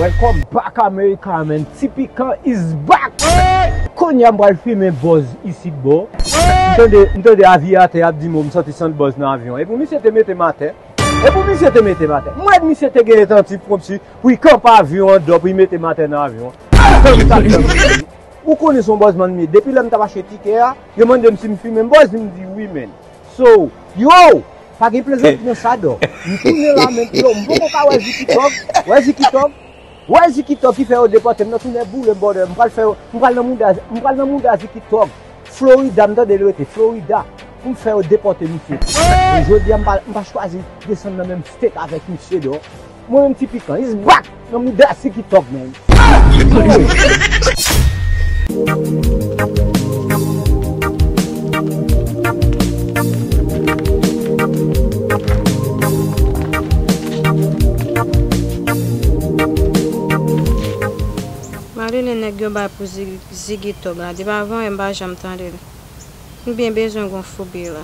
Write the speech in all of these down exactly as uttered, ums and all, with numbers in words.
Welcome back America, man. Ti Pikan is back. Kounye a m pral fimen bòz isit bò. M tande, m tande avyatè ap di m, m santi sant bòz nan avyon. E pou misye te mete m atè. E pou misye te mete m atè. M wè misye te gen tanti kòmsi pou l kanpe avyon an dò pou l mete m atè nan avyon an. Ou konnen se yon bòzmann m ye. Depi lè m t ap achte tikè a, yo mande m si m fimen m bòz, m di wi, men. So, yo, pa gen plezanti nan sa, dò. M tounen la, men, yo, m poko ka wè Ziki Tòg. Wè Ziki Tòg. Wè Ziki Tòg ki fè yo depòte m nan tou nèt boule m, bòdè. M pral fè yo, m pral nan mouda, m pral nan mouda Ziki Tòg. Florida, m tande l rete, Florida. Pou m fè yo depòte misye. E jodi a, m pa, m pa chwazi desann nan menm state avèk misye, dò. Mwen menm Ti Pikan, is back! Nan mouda Ziki Tòg, man. Mande nèg yo bay pou Ziggy Tòg la. Depi avan yè m pa janm tande l. M byen bezwen gon foubi la.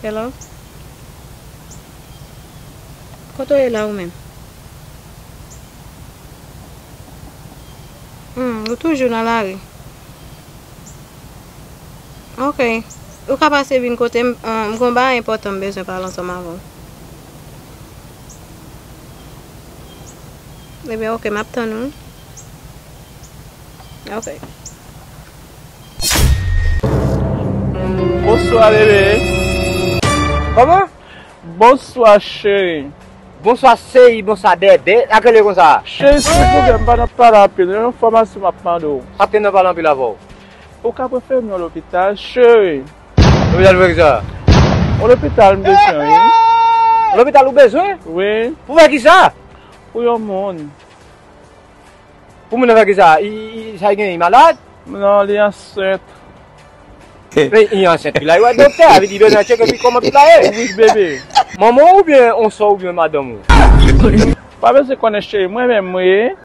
Hello? Kote w ye la ou menm? Hmm, ou toujou nan lari? Ok. Ou ka pase vin kote m, m gon bagay enpòtan m bezwen pale ansanm avè w. Ebyen, ok, m ap tann ou. Ok. Bonswa, bebe. Kòman? Bonswa, cheri. Bonswa, seyi, bonswa, bebe. Sa k rele konsa? Cheri, silvouplè, m pa nan pale anpil. Yon enfòmasyon m ap mande w. M ap nan pale anpil avè w. Ou ka prefere m yon lopital, cheri? Lopital pou fè kisa? Yon lopital m bezwen, wi. Yon lopital ou bezwen? Wi. Pou fè kisa? Pou yon moun. Pou moun nan fè kisa? I, i, sa i gen, i malad? Non, li ansent. Men i ansent, pi la, li wè doktè, sa vle di bezwen tcheke pi kòman pi la ye. Wi, bebe. Manman w oubyen on sè w oubyen madanm ou? Pa bezwen konnen, cheri, mwen menm, wi.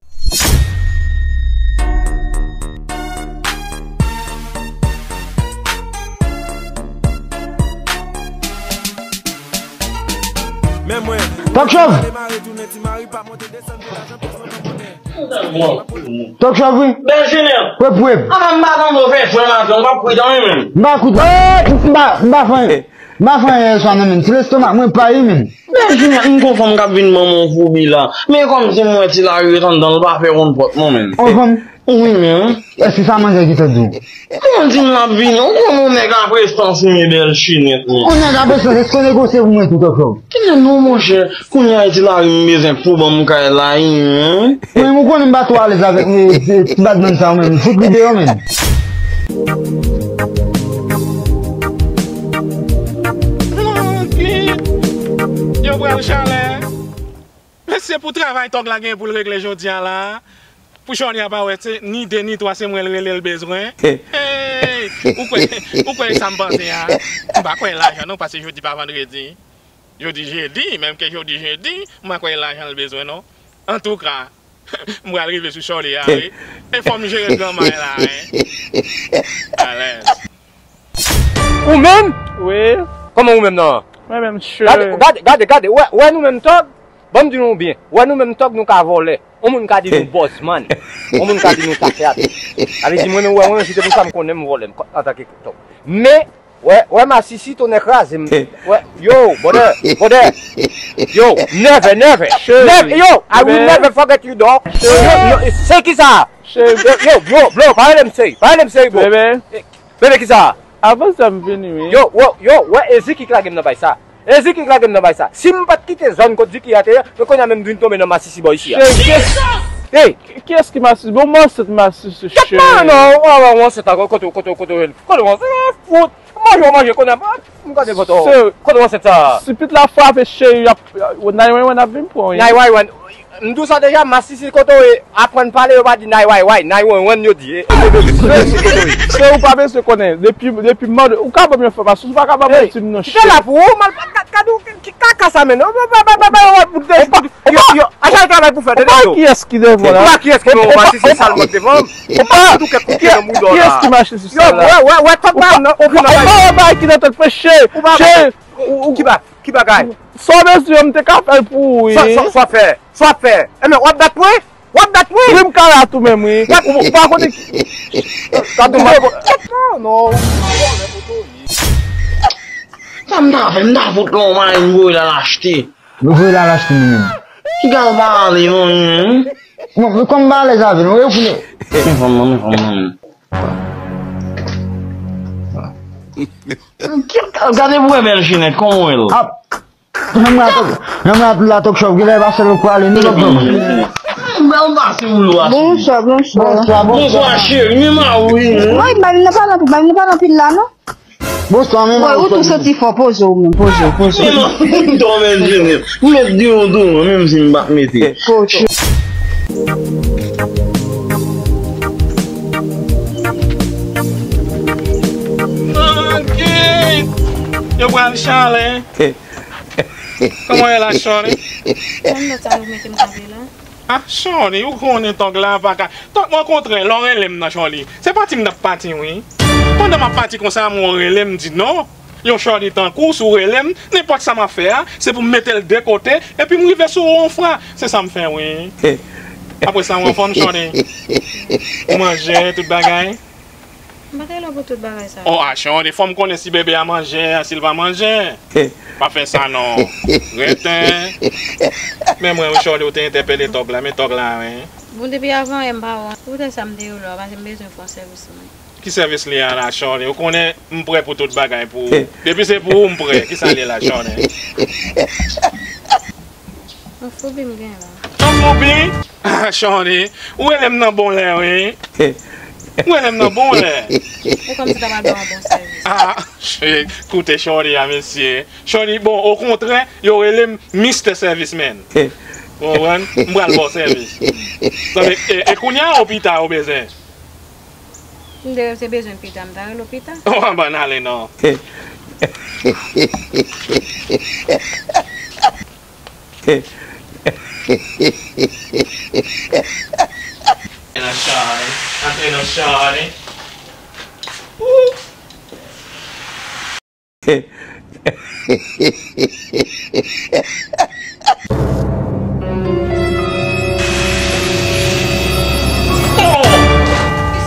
Tòk Chòv! Tòk Chòv, wi. Bèl Junior. Wep, wep. Apa m pa tande w fè frè maten, w p ap kwit anyen menm. M pa kwit, m pa, m pa fè anyen. M pa fè anyen yè swa non, menm. Se lestomak mwen pa ye, menm. Bèl Junior, m gon fanm k ap vin ban mwen yon foubi la. Men kòmsi m wè ti lari ret anndan l, l pa fè wonn pòt non, menm. On fanm? Wi, menm. Èske sa manzè ki te di w? Kòman di m l ap vini? Ou konn yon nèg a prestans, men bèl chinèt, men. On nèg a prestans, èske w negosye pou mwen tou, Tòk Chòv? Kilè non, monchè? Kounye a, e ti lari m bezwen pou ban m kay la, wi, men. Mwen, ou konnen m pa twò alèz avèk, e, e, ti badman sa yo menm. Fout li deyò menm. Yo pral chalè. Men se pou travay tòg la gen pou l regle jodi a la. Pou Chòlè a pa wè, se ni de ni twa, se mwen l rele l bezwen. Hey! Ou kwè, ou kwè e sa m panse a? M pa kwè lajan non, paske jodi pa vandredi. Jodi jedi, menm ke jodi jedi, m pa kwè e lajan l bezwen non. Antouka, m pral rive sou Chòlè a, wi. E fò m jere granmay la, wi. Alèz. Ou menm? Wi. Kòman ou menm nan? Mwen menm, cheri. Gade, gade, gade, gade. Wè, wè nou menm tòg. Ban m di nou byen. Wè nou menm tòg nou ka vòlè. On moun ka di nou bòzmann. On moun ka di nou tafyat. Sa vle di mwen menm, wè, mwen menm, si te pou sa m konnen m vòlè m, antanke tòg. Men, wè, wè masisi tonnè kraze m. Wè, yo, bòdè, bòdè. Yo, never, never. Never, yo, I will never forget you, dog. Yo, yo, se ki sa? Yo, yo, yo, bro, pa rele m seri. Pa rele m seri, bro. Bebe, kisa? Avan sa m vini, wi. Yo, yo, yo, wè, e Ziki k lage m nan bay sa. E Ziki k lage m nan bay sa. Si m pa t kite zòn kot Ziki a te ye, men kounye a menm m vin tonbe nan masisi bò isi a. Cheri, kiyès, hey! Kiyès ki masisi? Bon, m ansent masisi, cheri. Kèt non, non, w ansent la, kote, kote, kote, kote w ansent? Fout! Manje, w manje, kounye a, m gade foto. Kote w ansent sa? Si pitit la frape, cheri, y ap, nine one one ap vin pran w, wi. Nine one one. M di w sa deja, masisi kote w ye, aprann pale, yo pa di nine one one, nine one one yo di, e, e, e, e, se kote w ye. Se ou pa bezwen konnen, depi, depi m mande, ou ka ban m enfòmasyon, ou pa ka ban m ti m non, cheri. Hey, kite la pou ou, mal, gad, gad, gad, ki kaka sa, men, yo, yo, yo, ajan travay pou fè, tande yo. Ou pa kiyès ki devan la. Ou pa kiyès ki devan, masisi sal mòt devan. Ou pa kiyès ki mache sou sal la. Yo, wè, wè, wè, tòt pa, non, ou pa wè bagay ki nan tèt mwen, cheri. Cheri. Ki ba-, ki bagay? Sa w bezwen, m te ka fè l pou ou, wi. Sa, sa, sa w fè? Sa w ap fè? Enben, w ap bat mwen? W ap bat mwen? Wi, m ka bat ou menm, wi. Ou, ou pa konnen ki. Sa tou mwen. Non, non. Sa m ta fè, m ta fout lòm a yon voye l al achte. Nou voye l al achte nou menm. Piga l pa ale, non, non. Bon, men kòm m pa alèz avè l, mwen refoule. Men fanm nan, men fanm nan, men. Gade pou wè bèl jenèt, kòman w wè l? Ap, janm la tok, janm la tou la tok chòp, genlè pase l pwale, nou tok chòp. Bèl pase ou lwa. Bonswa, bonswa. Bonswa, bonswa. Bonswa, cheri, men ma wi. Wi, bay m nan pa nan, bay m nan pa nan pil la, non. Bonswa, men. Wè, ou tou soti fò, poze w menm, poze w, poze w. Men non, m tò mèt jennen. M mèt di w tou, menm si m pa mete. Poze w. Ok. Yo pral chale. Kòman w ye la, Shorty? Kòm lòt sa nou mete m kanpe la? Ah, Shorty, ou konnen tòg la pa ka. Tòg mwen kontre, lè w rele m nan, Shorty. Se pati m t ap pati, wi. Pandan m ap pati konsa, mwen w rele m, di non. Yon Shorty tankou, si w rele m, nenpòt sa m ap fè a, se pou m mete l de kote, epi m rive sou ou yon fwa. Se sa m fè, wi. Apre sa, w anfòm, Shorty? Ou manje, tout bagay? M pa t rele w pou tout bagay sa yo. Oh, ah, Shorty, fò m konnen si bebe a manje, si l pa manje. Pa fè sa non. Rete. Men mwen, wi, Shorty, ou te entèpele tòg la, men tòg la, wi. Bon, depi avan yè m pa wè w. Poutèt sa m te rele w, paske m bezwen fè yon sèvis mwen. Ki sèvis li a la, Shorty? Ou konnen m prè pou tout bagay pou ou. Depi se pou ou m prè. Kisa l ye la, Shorty? Yon foubi m gen la. Yon foubi? Ah, Shorty, ou rele m nan bon lè, wi. Ou rele m nan bon lè. E kòmsi ta pral ban w bon sèvis. Ah, koute Shorty a, mesye. Shorty, bon, okontrè, yo rele m Mister Serviceman. Ou konprann? M pral ba w sèvis. Tande, e, e kounye a ou pita ou bezwen? M te, te bezwen pita, m ta rele w pita. Ou pa ban n ale non. Antre nan chan, antre nan chan. Ou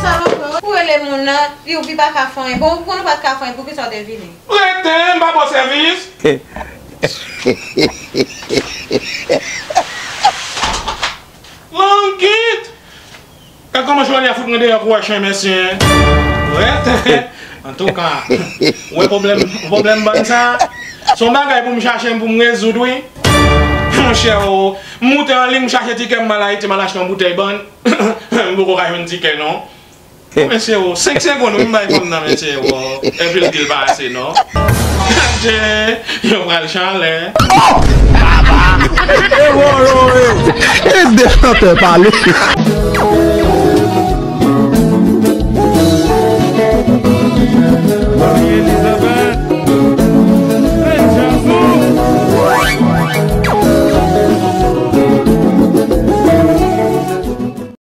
salopri, ou rele moun nan, li ou pi pa ka fè anyen. Bon, ou konnen ou pa t ka fè anyen, poukisa w te vini? Rete, m pa ba w sèvis. Langit! Gad kòman Shorty a fout mwen deyò kou a chen, mesye. Rete. Antouka, ou wè pwoblèm, pwoblèm bann sa? Se yon bagay pou m chache, pou m rezoud, wi. Monchè, o, m moute an liy, m chache tikè, m al Ayiti, m al achte yon boutèy bann. M poko ka jwenn tikè, non. Mesye, o, senk segonn, wi, m bay fanm nan, mesye, o. Epi l di l pa ase, non. Adje, yo pral chalè. E wolo, e. E de chantè pale.